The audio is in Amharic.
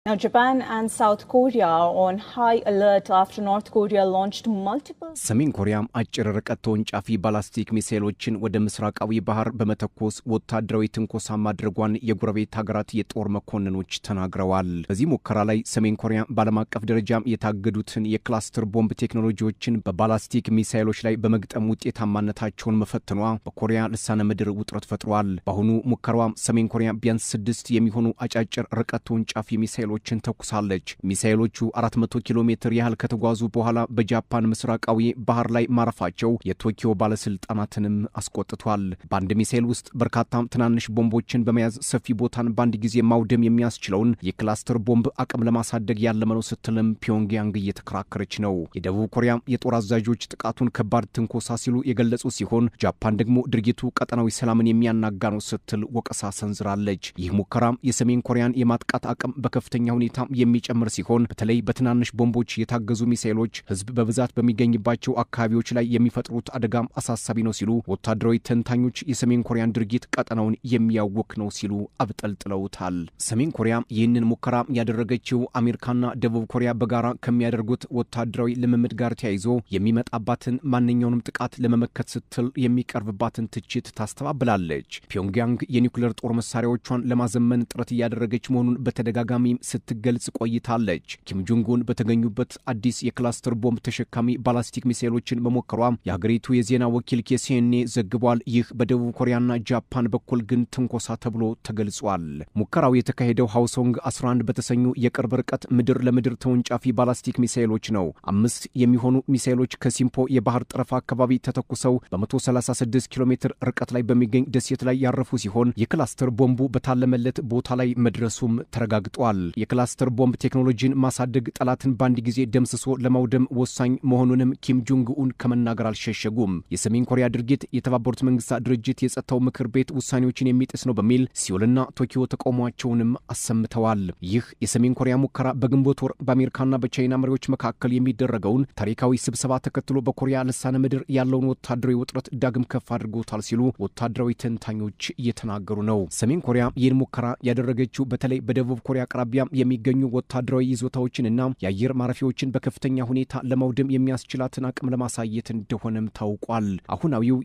Now, Japan and South Korea are on high alert after North Korea launched multiple ሰሜን ኮሪያ አጭር ርቀት ተወንጫፊ ባላስቲክ ሚሳይሎችን ወደ ምስራቃዊ ባህር በመተኮስ ወታደራዊ ትንኮሳ ማድረጓን የጎረቤት ሀገራት የጦር መኮንኖች ተናግረዋል። በዚህ ሙከራ ላይ ሰሜን ኮሪያ በዓለም አቀፍ ደረጃ የታገዱትን የክላስተር ቦምብ ቴክኖሎጂዎችን በባላስቲክ ሚሳይሎች ላይ በመግጠም ውጤታማነታቸውን መፈተኗ በኮሪያ ልሳነ ምድር ውጥረት ፈጥሯል። በአሁኑ ሙከራዋ ሰሜን ኮሪያ ቢያንስ 6 የሚሆኑ አጫጭር ርቀት ተወንጫፊ ሚሳይሎችን ተኩሳለች። ሚሳይሎቹ 400 ኪሎ ሜትር ያህል ከተጓዙ በኋላ በጃፓን ምስራቃዊ ባህር ላይ ማረፋቸው የቶኪዮ ባለስልጣናትንም አስቆጥቷል። በአንድ ሚሳይል ውስጥ በርካታ ትናንሽ ቦምቦችን በመያዝ ሰፊ ቦታን በአንድ ጊዜ ማውደም የሚያስችለውን የክላስተር ቦምብ አቅም ለማሳደግ ያለመ ነው ስትልም ፒዮንግያንግ እየተከራከረች ነው። የደቡብ ኮሪያ የጦር አዛዦች ጥቃቱን ከባድ ትንኮሳ ሲሉ የገለጹ ሲሆን፣ ጃፓን ደግሞ ድርጊቱ ቀጠናዊ ሰላምን የሚያናጋ ነው ስትል ወቀሳ ሰንዝራለች። ይህ ሙከራ የሰሜን ኮሪያን የማጥቃት አቅም በከፍተኛ ሁኔታ የሚጨምር ሲሆን፣ በተለይ በትናንሽ ቦምቦች የታገዙ ሚሳይሎች ህዝብ በብዛት በሚገኝባቸው አካባቢዎች ላይ የሚፈጥሩት አደጋም አሳሳቢ ነው ሲሉ ወታደራዊ ተንታኞች የሰሜን ኮሪያን ድርጊት ቀጠናውን የሚያውክ ነው ሲሉ አብጠልጥለውታል። ሰሜን ኮሪያ ይህንን ሙከራ ያደረገችው አሜሪካና ደቡብ ኮሪያ በጋራ ከሚያደርጉት ወታደራዊ ልምምድ ጋር ተያይዞ የሚመጣባትን ማንኛውንም ጥቃት ለመመከት ስትል የሚቀርብባትን ትችት ታስተባብላለች። ፒዮንግያንግ የኒውክሌር ጦር መሳሪያዎቿን ለማዘመን ጥረት እያደረገች መሆኑን በተደጋጋሚ ስትገልጽ ቆይታለች። ኪም ጆንግ ኡን በተገኙበት አዲስ የክላስተር ቦምብ ተሸካሚ ባላስቲክ ሚሳይሎችን መሞከሯ የሀገሪቱ የዜና ወኪል ኬሲኤንኤ ዘግቧል። ይህ በደቡብ ኮሪያና ጃፓን በኩል ግን ትንኮሳ ተብሎ ተገልጿል። ሙከራው የተካሄደው ሃውሶንግ 11 በተሰኙ የቅርብ ርቀት ምድር ለምድር ተወንጫፊ ባላስቲክ ሚሳይሎች ነው። 5 የሚሆኑ ሚሳይሎች ከሲምፖ የባህር ጠረፍ አካባቢ ተተኩሰው በ136 ኪሎ ሜትር ርቀት ላይ በሚገኝ ደሴት ላይ ያረፉ ሲሆን፣ የክላስተር ቦምቡ በታለመለት ቦታ ላይ መድረሱም ተረጋግጧል። የክላስተር ቦምብ ቴክኖሎጂን ማሳደግ ጠላትን በአንድ ጊዜ ደምስሶ ለማውደም ወሳኝ መሆኑንም ኪም ጆንግ ኡን ከመናገር አልሸሸጉም። የሰሜን ኮሪያ ድርጊት የተባበሩት መንግስታት ድርጅት የጸጥታው ምክር ቤት ውሳኔዎችን የሚጥስ ነው በሚል ሲኦልና ቶኪዮ ተቃውሟቸውንም አሰምተዋል። ይህ የሰሜን ኮሪያ ሙከራ በግንቦት ወር በአሜሪካና በቻይና መሪዎች መካከል የሚደረገውን ታሪካዊ ስብሰባ ተከትሎ በኮሪያ ልሳነ ምድር ያለውን ወታደራዊ ውጥረት ዳግም ከፍ አድርጎታል ሲሉ ወታደራዊ ተንታኞች እየተናገሩ ነው። ሰሜን ኮሪያ ይህን ሙከራ ያደረገችው በተለይ በደቡብ ኮሪያ አቅራቢያ የሚገኙ ወታደራዊ ይዞታዎችንና የአየር ማረፊያዎችን በከፍተኛ ሁኔታ ለማውደም የሚያስችላትን አቅም ለማሳየት እንደሆነም ታውቋል። አሁናዊው